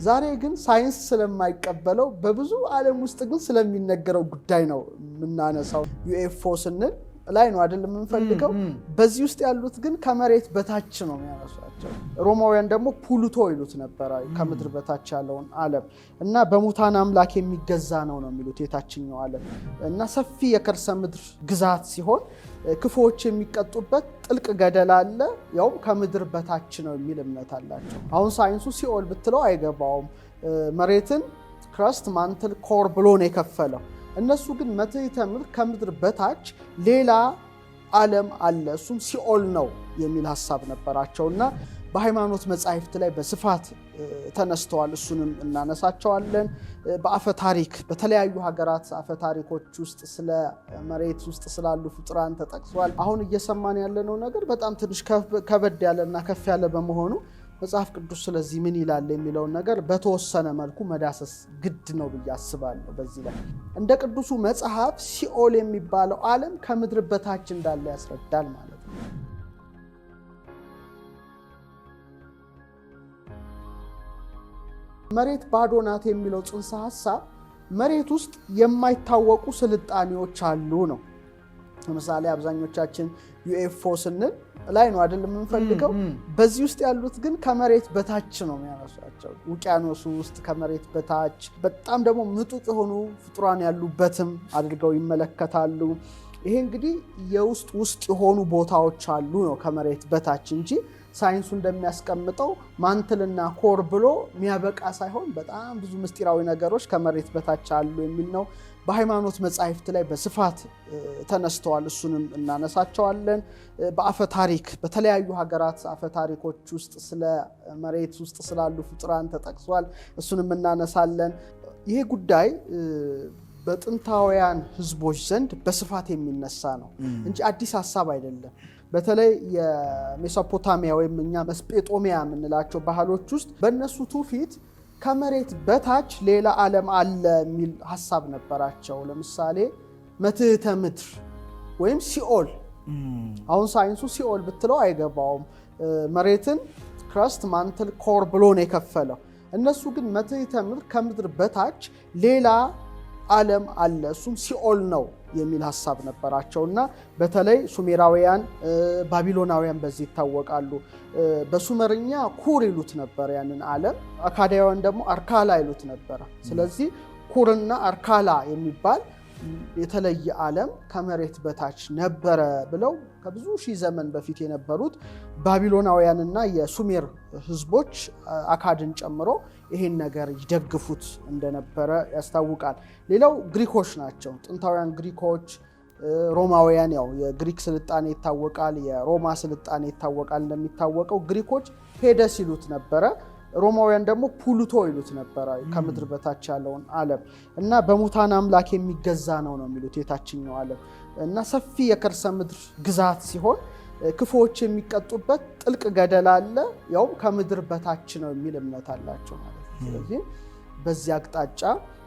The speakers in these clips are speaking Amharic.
ዛሬ ግን ሳይንስ ስለማይቀበለው በብዙ ዓለም ውስጥ ግን ስለሚነገረው ጉዳይ ነው የምናነሳው። UFO ስንል ላይ ነው አይደል የምንፈልገው። በዚህ ውስጥ ያሉት ግን ከመሬት በታች ነው የሚያነሷቸው። ሮማውያን ደግሞ ፑሉቶ ይሉት ነበረ ከምድር በታች ያለውን ዓለም እና በሙታን አምላክ የሚገዛ ነው ነው የሚሉት የታችኛው ዓለም እና ሰፊ የከርሰ ምድር ግዛት ሲሆን ክፉዎች የሚቀጡበት ጥልቅ ገደል አለ፣ ያውም ከምድር በታች ነው የሚል እምነት አላቸው። አሁን ሳይንሱ ሲኦል ብትለው አይገባውም። መሬትን crust፣ mantle፣ core ብሎ ነው የከፈለው። እነሱ ግን መትሕተ ምድር ከምድር በታች ሌላ ዓለም አለ፣ እሱም ሲኦል ነው የሚል ሀሳብ ነበራቸው እና በሃይማኖት መጻሕፍት ላይ በስፋት ተነስተዋል። እሱንም እናነሳቸዋለን። በአፈ ታሪክ በተለያዩ ሀገራት አፈ ታሪኮች ውስጥ ስለ መሬት ውስጥ ስላሉ ፍጡራን ተጠቅሷል። አሁን እየሰማን ያለነው ነገር በጣም ትንሽ ከበድ ያለና ከፍ ያለ በመሆኑ መጽሐፍ ቅዱስ ስለዚህ ምን ይላል የሚለውን ነገር በተወሰነ መልኩ መዳሰስ ግድ ነው ብዬ አስባለሁ። በዚህ ላይ እንደ ቅዱሱ መጽሐፍ ሲኦል የሚባለው ዓለም ከምድር በታች እንዳለ ያስረዳል ማለት ነው። መሬት ባዶ ናት የሚለው ጽንሰ ሀሳብ መሬት ውስጥ የማይታወቁ ስልጣኔዎች አሉ ነው። ለምሳሌ አብዛኞቻችን UFO ስንል ላይ ነው አይደል የምንፈልገው። በዚህ ውስጥ ያሉት ግን ከመሬት በታች ነው የሚያነሷቸው። ውቅያኖሱ ውስጥ ከመሬት በታች በጣም ደግሞ ምጡቅ የሆኑ ፍጡራን ያሉበትም አድርገው ይመለከታሉ። ይሄ እንግዲህ የውስጥ ውስጥ የሆኑ ቦታዎች አሉ ነው ከመሬት በታች እንጂ ሳይንሱ እንደሚያስቀምጠው mantle ና core ብሎ የሚያበቃ ሳይሆን በጣም ብዙ ምስጢራዊ ነገሮች ከመሬት በታች አሉ የሚል ነው። በሃይማኖት መጻሕፍት ላይ በስፋት ተነስተዋል። እሱንም እናነሳቸዋለን። በአፈ ታሪክ በተለያዩ ሀገራት አፈ ታሪኮች ውስጥ ስለ መሬት ውስጥ ስላሉ ፍጡራን ተጠቅሷል። እሱንም እናነሳለን። ይሄ ጉዳይ በጥንታውያን ሕዝቦች ዘንድ በስፋት የሚነሳ ነው እንጂ አዲስ ሀሳብ አይደለም። በተለይ የሜሶፖታሚያ ወይም እኛ መስጴጦሚያ የምንላቸው ባህሎች ውስጥ በእነሱ ትውፊት ከመሬት በታች ሌላ ዓለም አለ የሚል ሀሳብ ነበራቸው። ለምሳሌ መትሕተ ምድር ወይም ሲኦል። አሁን ሳይንሱ ሲኦል ብትለው አይገባውም። መሬትን crust፣ mantle፣ core ብሎ ነው የከፈለው። እነሱ ግን መትሕተ ምድር ከምድር በታች ሌላ ዓለም አለ እሱም ሲኦል ነው የሚል ሀሳብ ነበራቸው እና በተለይ ሱሜራውያን፣ ባቢሎናውያን በዚህ ይታወቃሉ። በሱመርኛ ኩር ይሉት ነበር ያንን ዓለም። አካዳውያን ደግሞ አርካላ ይሉት ነበረ። ስለዚህ ኩርና አርካላ የሚባል የተለየ ዓለም ከመሬት በታች ነበረ ብለው ከብዙ ሺህ ዘመን በፊት የነበሩት ባቢሎናውያንና የሱሜር ሕዝቦች አካድን ጨምሮ ይሄን ነገር ይደግፉት እንደነበረ ያስታውቃል። ሌላው ግሪኮች ናቸው። ጥንታውያን ግሪኮች፣ ሮማውያን፣ ያው የግሪክ ስልጣኔ ይታወቃል፣ የሮማ ስልጣኔ ይታወቃል። እንደሚታወቀው ግሪኮች ሄደስ ይሉት ነበረ። ሮማውያን ደግሞ ፑሉቶ ይሉት ነበረ ከምድር በታች ያለውን ዓለም እና በሙታን አምላክ የሚገዛ ነው ነው የሚሉት የታችኛው ዓለም እና ሰፊ የከርሰ ምድር ግዛት ሲሆን ክፉዎች የሚቀጡበት ጥልቅ ገደል አለ፣ ያውም ከምድር በታች ነው የሚል እምነት አላቸው ማለት ነው። ስለዚህ በዚህ አቅጣጫ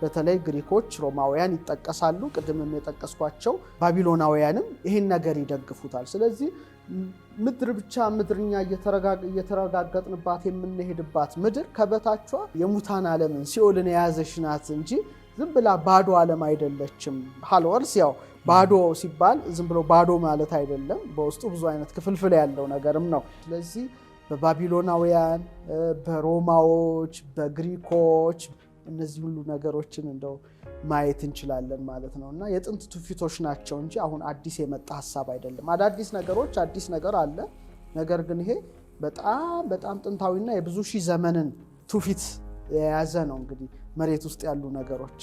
በተለይ ግሪኮች፣ ሮማውያን ይጠቀሳሉ። ቅድምም የጠቀስኳቸው ባቢሎናውያንም ይህን ነገር ይደግፉታል። ስለዚህ ምድር ብቻ ምድርኛ እየተረጋገጥንባት የምንሄድባት ምድር ከበታቿ የሙታን ዓለምን ሲኦልን የያዘች ናት እንጂ ዝም ብላ ባዶ ዓለም አይደለችም። Hollow earth ያው ባዶ ሲባል ዝም ብሎ ባዶ ማለት አይደለም። በውስጡ ብዙ አይነት ክፍልፍል ያለው ነገርም ነው። ስለዚህ በባቢሎናውያን፣ በሮማዎች፣ በግሪኮች እነዚህ ሁሉ ነገሮችን እንደው ማየት እንችላለን ማለት ነው። እና የጥንት ትውፊቶች ናቸው እንጂ አሁን አዲስ የመጣ ሀሳብ አይደለም። አዳዲስ ነገሮች አዲስ ነገር አለ። ነገር ግን ይሄ በጣም በጣም ጥንታዊና የብዙ ሺህ ዘመንን ትውፊት የያዘ ነው። እንግዲህ መሬት ውስጥ ያሉ ነገሮች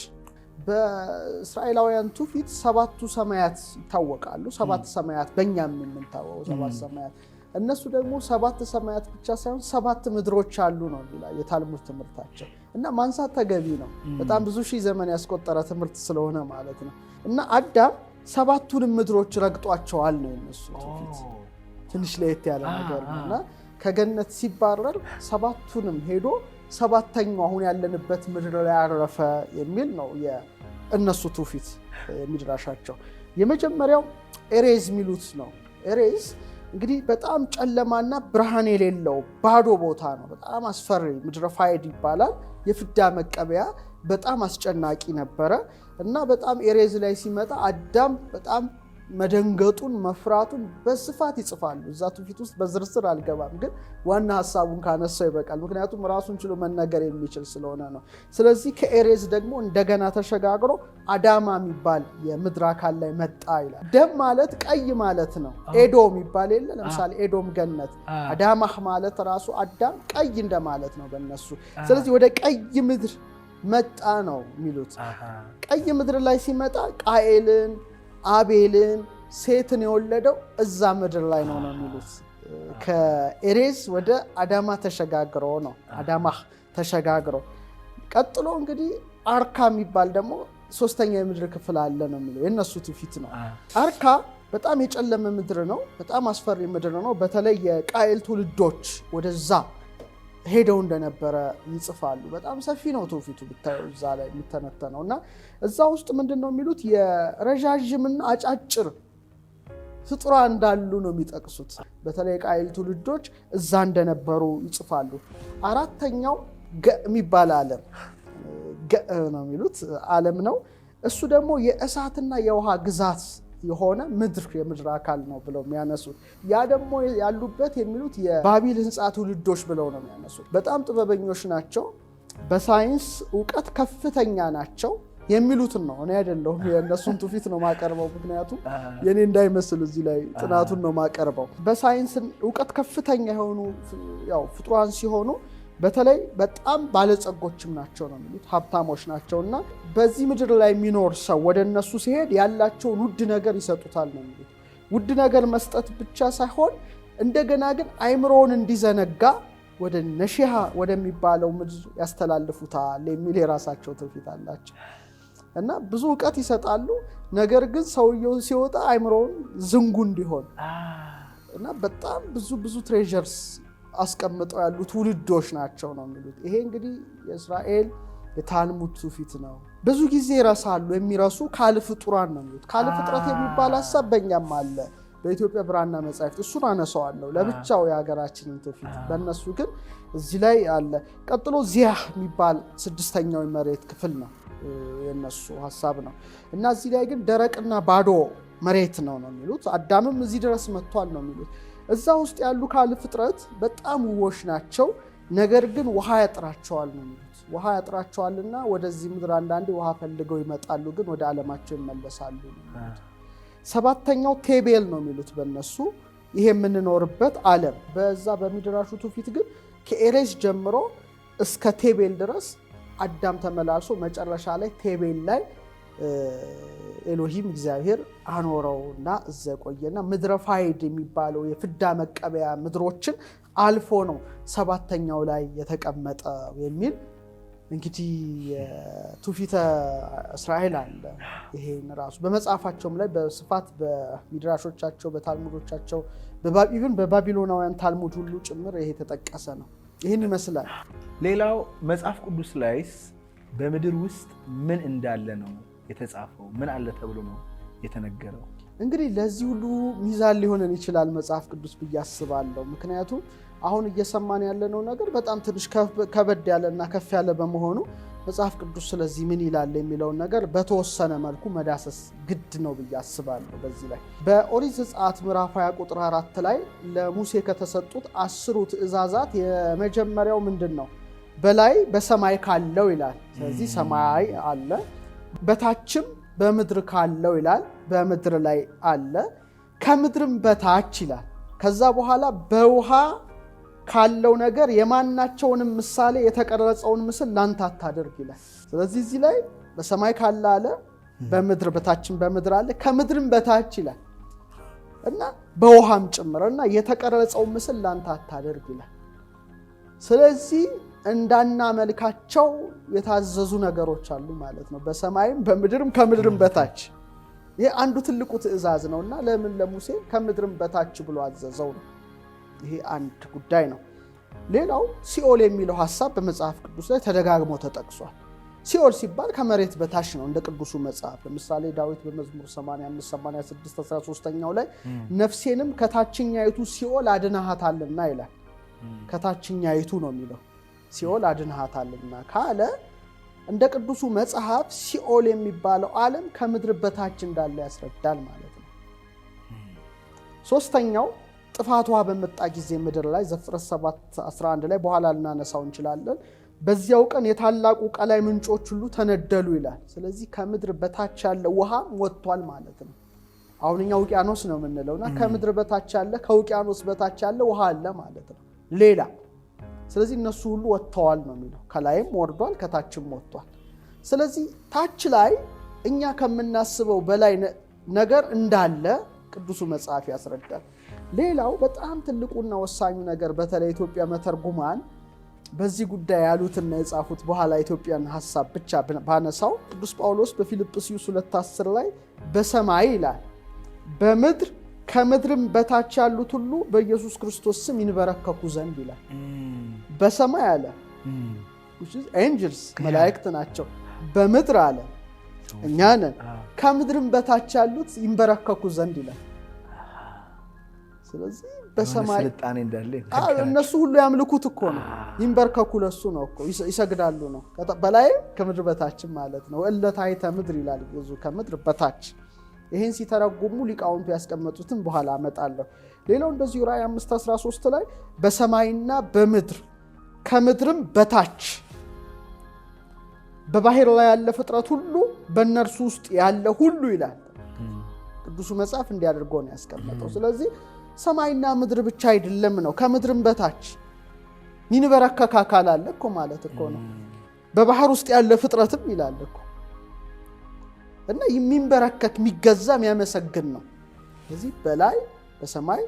በእስራኤላውያን ትውፊት ሰባቱ ሰማያት ይታወቃሉ። ሰባት ሰማያት በእኛም የምንታወቀው ሰባት ሰማያት፣ እነሱ ደግሞ ሰባት ሰማያት ብቻ ሳይሆን ሰባት ምድሮች አሉ ነው የሚለው የታልሙድ ትምህርታቸው። እና ማንሳት ተገቢ ነው። በጣም ብዙ ሺህ ዘመን ያስቆጠረ ትምህርት ስለሆነ ማለት ነው። እና አዳም ሰባቱንም ምድሮች ረግጧቸዋል ነው የነሱ ትውፊት። ትንሽ ለየት ያለ ነገር ነው። እና ከገነት ሲባረር ሰባቱንም ሄዶ ሰባተኛው አሁን ያለንበት ምድር ላይ ያረፈ የሚል ነው የእነሱ ትውፊት የሚድራሻቸው። የመጀመሪያው ኤሬዝ የሚሉት ነው። ኤሬዝ እንግዲህ በጣም ጨለማና ብርሃን የሌለው ባዶ ቦታ ነው። በጣም አስፈሪ ምድረ ፋይድ ይባላል። የፍዳ መቀበያ በጣም አስጨናቂ ነበረ እና በጣም ኤሬዝ ላይ ሲመጣ አዳም በጣም መደንገጡን መፍራቱን በስፋት ይጽፋሉ። እዛ ትውፊት ውስጥ በዝርዝር አልገባም፣ ግን ዋና ሀሳቡን ካነሳው ይበቃል። ምክንያቱም ራሱን ችሎ መነገር የሚችል ስለሆነ ነው። ስለዚህ ከኤሬዝ ደግሞ እንደገና ተሸጋግሮ አዳማ የሚባል የምድር አካል ላይ መጣ ይላል። ደም ማለት ቀይ ማለት ነው። ኤዶም የሚባል የለ ለምሳሌ ኤዶም ገነት፣ አዳማህ ማለት ራሱ አዳም ቀይ እንደማለት ነው በእነሱ። ስለዚህ ወደ ቀይ ምድር መጣ ነው የሚሉት። ቀይ ምድር ላይ ሲመጣ ቃኤልን፣ አቤልን፣ ሴትን የወለደው እዛ ምድር ላይ ነው ነው የሚሉት። ከኤሬዝ ወደ አዳማ ተሸጋግሮ ነው፣ አዳማህ ተሸጋግሮ። ቀጥሎ እንግዲህ አርካ የሚባል ደግሞ ሶስተኛ የምድር ክፍል አለ ነው የሚለው፣ የእነሱ ትውፊት ነው። አርካ በጣም የጨለመ ምድር ነው። በጣም አስፈሪ ምድር ነው። በተለይ የቃኤል ትውልዶች ወደዛ ሄደው እንደነበረ ይጽፋሉ። በጣም ሰፊ ነው ትውፊቱ ብታየው እዛ ላይ የሚተነተነው እና እዛ ውስጥ ምንድን ነው የሚሉት የረዣዥምና አጫጭር ፍጡራን እንዳሉ ነው የሚጠቅሱት። በተለይ የቃኤል ትውልዶች እዛ እንደነበሩ ይጽፋሉ። አራተኛው ገ የሚባል ዓለም ገ ነው የሚሉት ዓለም ነው። እሱ ደግሞ የእሳትና የውሃ ግዛት የሆነ ምድር የምድር አካል ነው ብለው የሚያነሱት። ያ ደግሞ ያሉበት የሚሉት የባቢል ሕንፃ ትውልዶች ብለው ነው የሚያነሱት። በጣም ጥበበኞች ናቸው፣ በሳይንስ እውቀት ከፍተኛ ናቸው የሚሉትን ነው። እኔ አይደለሁም፣ የእነሱን ትውፊት ነው ማቀርበው። ምክንያቱም የኔ እንዳይመስል እዚህ ላይ ጥናቱን ነው ማቀርበው። በሳይንስ እውቀት ከፍተኛ የሆኑ ያው ፍጡራን ሲሆኑ በተለይ በጣም ባለጸጎችም ናቸው ነው የሚሉት፣ ሀብታሞች ናቸው እና በዚህ ምድር ላይ የሚኖር ሰው ወደ እነሱ ሲሄድ ያላቸውን ውድ ነገር ይሰጡታል ነው የሚሉት። ውድ ነገር መስጠት ብቻ ሳይሆን እንደገና ግን አይምሮውን እንዲዘነጋ ወደ ነሺሃ ወደሚባለው ምድር ያስተላልፉታል የሚል የራሳቸው ትውፊት አላቸው እና ብዙ እውቀት ይሰጣሉ። ነገር ግን ሰውየው ሲወጣ አይምሮውን ዝንጉ እንዲሆን እና በጣም ብዙ ብዙ treasures አስቀምጠው ያሉ ትውልዶች ናቸው ነው የሚሉት። ይሄ እንግዲህ የእስራኤል የታልሙድ ትውፊት ነው። ብዙ ጊዜ ይረሳሉ። የሚረሱ ካልእ ፍጡራን ነው የሚሉት። ካልእ ፍጥረት የሚባል ሀሳብ በእኛም አለ፣ በኢትዮጵያ ብራና መጻሕፍት። እሱን አነሳዋለሁ ለብቻው የሀገራችንን ትውፊት፣ በእነሱ ግን እዚህ ላይ አለ። ቀጥሎ ዚያህ የሚባል ስድስተኛው የመሬት ክፍል ነው የነሱ ሀሳብ ነው እና እዚህ ላይ ግን ደረቅና ባዶ መሬት ነው ነው የሚሉት። አዳምም እዚህ ድረስ መጥቷል ነው የሚሉት። እዛ ውስጥ ያሉ ካልእ ፍጥረት በጣም ውቦች ናቸው፣ ነገር ግን ውሃ ያጥራቸዋል ነው የሚሉት። ውሃ ያጥራቸዋልና ወደዚህ ምድር አንዳንዴ ውሃ ፈልገው ይመጣሉ፣ ግን ወደ ዓለማቸው ይመለሳሉ ነው የሚሉት። ሰባተኛው ቴቤል ነው የሚሉት በእነሱ፣ ይሄ የምንኖርበት ዓለም። በዛ በሚድራሹ ትውፊት ግን ከኤሬዝ ጀምሮ እስከ ቴቤል ድረስ አዳም ተመላልሶ መጨረሻ ላይ ቴቤል ላይ ኤሎሂም እግዚአብሔር አኖረውና እዛ ቆየና ምድረ ፋይድ የሚባለው የፍዳ መቀበያ ምድሮችን አልፎ ነው ሰባተኛው ላይ የተቀመጠው የሚል እንግዲህ ትውፊተ እስራኤል አለ። ይሄን ራሱ በመጽሐፋቸውም ላይ በስፋት በሚድራሾቻቸው፣ በታልሙዶቻቸው፣ even በባቢሎናውያን ታልሙድ ሁሉ ጭምር ይሄ የተጠቀሰ ነው። ይህን ይመስላል። ሌላው መጽሐፍ ቅዱስ ላይስ በምድር ውስጥ ምን እንዳለ ነው የተጻፈው? ምን አለ ተብሎ ነው የተነገረው? እንግዲህ ለዚህ ሁሉ ሚዛን ሊሆነን ይችላል መጽሐፍ ቅዱስ ብዬ አስባለሁ። ምክንያቱም አሁን እየሰማን ያለነው ነገር በጣም ትንሽ ከበድ ያለና ከፍ ያለ በመሆኑ መጽሐፍ ቅዱስ ስለዚህ ምን ይላል የሚለውን ነገር በተወሰነ መልኩ መዳሰስ ግድ ነው ብዬ አስባለሁ። በዚህ ላይ በኦሪት ዘጸአት ምዕራፍ 20 ቁጥር 4 ላይ ለሙሴ ከተሰጡት 10 ትእዛዛት የመጀመሪያው ምንድን ነው? በላይ በሰማይ ካለው ይላል። ስለዚህ ሰማይ አለ፣ በታችም በምድር ካለው ይላል፣ በምድር ላይ አለ፣ ከምድርም በታች ይላል። ከዛ በኋላ በውሃ ካለው ነገር የማናቸውንም ምሳሌ የተቀረጸውን ምስል ላንተ አታደርግ ይላል። ስለዚህ እዚህ ላይ በሰማይ ካለ አለ፣ በምድር በታችም በምድር አለ፣ ከምድርም በታች ይላል እና በውሃም ጭምር እና የተቀረጸውን ምስል ላንተ አታደርግ ይላል። ስለዚህ እንዳናመልካቸው የታዘዙ ነገሮች አሉ ማለት ነው። በሰማይም በምድርም ከምድርም በታች። ይሄ አንዱ ትልቁ ትእዛዝ ነውና ለምን ለሙሴ ከምድርም በታች ብሎ አዘዘው ነው። ይሄ አንድ ጉዳይ ነው። ሌላው ሲኦል የሚለው ሐሳብ በመጽሐፍ ቅዱስ ላይ ተደጋግሞ ተጠቅሷል። ሲኦል ሲባል ከመሬት በታች ነው እንደ ቅዱሱ መጽሐፍ። ለምሳሌ ዳዊት በመዝሙር 85፣ 86፣ 13ኛው ላይ ነፍሴንም ከታችኛይቱ ሲኦል አድነሃታልና ይላል። ከታችኛይቱ ነው የሚለው፣ ሲኦል አድነሃታልና ካለ እንደ ቅዱሱ መጽሐፍ ሲኦል የሚባለው ዓለም ከምድር በታች እንዳለ ያስረዳል ማለት ነው። ሶስተኛው ጥፋት ውሃ በመጣ ጊዜ ምድር ላይ ዘፍጥረት 7:11 ላይ በኋላ ልናነሳው እንችላለን። በዚያው ቀን የታላቁ ቀላይ ምንጮች ሁሉ ተነደሉ ይላል። ስለዚህ ከምድር በታች ያለ ውሃም ወጥቷል ማለት ነው። አሁን እኛ ውቅያኖስ ነው የምንለው እና ከምድር በታች ያለ፣ ከውቅያኖስ በታች ያለ ውሃ አለ ማለት ነው ሌላ። ስለዚህ እነሱ ሁሉ ወጥተዋል ነው የሚለው። ከላይም ወርዷል፣ ከታችም ወጥቷል። ስለዚህ ታች ላይ እኛ ከምናስበው በላይ ነገር እንዳለ ቅዱሱ መጽሐፍ ያስረዳል። ሌላው በጣም ትልቁና ወሳኙ ነገር በተለይ ኢትዮጵያ መተርጉማን በዚህ ጉዳይ ያሉትና የጻፉት፣ በኋላ ኢትዮጵያን ሀሳብ ብቻ ባነሳው፣ ቅዱስ ጳውሎስ በፊልጵስዩስ 2:10 ላይ በሰማይ ይላል፣ በምድር ከምድርም በታች ያሉት ሁሉ በኢየሱስ ክርስቶስ ስም ይንበረከኩ ዘንድ ይላል። በሰማይ አለ፣ angels መላእክት ናቸው። በምድር አለ፣ እኛ ነን። ከምድርም በታች ያሉት ይንበረከኩ ዘንድ ይላል። ስለዚህ በሰማይ ስልጣኔ እንዳለ እነሱ ሁሉ ያምልኩት እኮ ነው። ይንበርከኩ ለሱ ነው እኮ፣ ይሰግዳሉ ነው። በላይም ከምድር በታችም ማለት ነው። እለ ታሕተ ምድር ይላል ብዙ፣ ከምድር በታች። ይህን ሲተረጉሙ ሊቃውንቱ ያስቀመጡትን በኋላ አመጣለሁ። ሌላው እንደዚሁ ራእይ 5:13 ላይ በሰማይና በምድር ከምድርም በታች በባህር ላይ ያለ ፍጥረት ሁሉ በእነርሱ ውስጥ ያለ ሁሉ ይላል። ቅዱሱ መጽሐፍ እንዲህ አድርጎ ነው ያስቀመጠው። ስለዚህ ሰማይና ምድር ብቻ አይደለም ነው፣ ከምድርም በታች ሚንበረከክ አካል አለ እኮ ማለት እኮ ነው። በባህር ውስጥ ያለ ፍጥረትም ይላል እኮ እና የሚንበረከክ፣ የሚገዛ፣ የሚያመሰግን ነው። ስለዚህ በላይ በሰማይ፣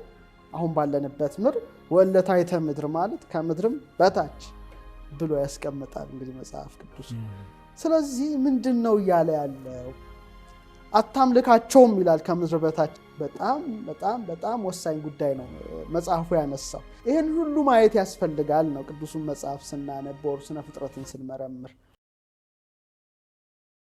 አሁን ባለንበት ምድር፣ ወእለ ታሕተ ምድር ማለት ከምድርም በታች ብሎ ያስቀምጣል እንግዲህ መጽሐፍ ቅዱስ። ስለዚህ ምንድን ነው እያለ ያለው? አታምልካቸውም ይላል ከምድር በታች። በጣም በጣም በጣም ወሳኝ ጉዳይ ነው መጽሐፉ ያነሳው። ይህን ሁሉ ማየት ያስፈልጋል ነው ቅዱሱን መጽሐፍ ስናነብ፣ ስነ ፍጥረትን ስንመረምር።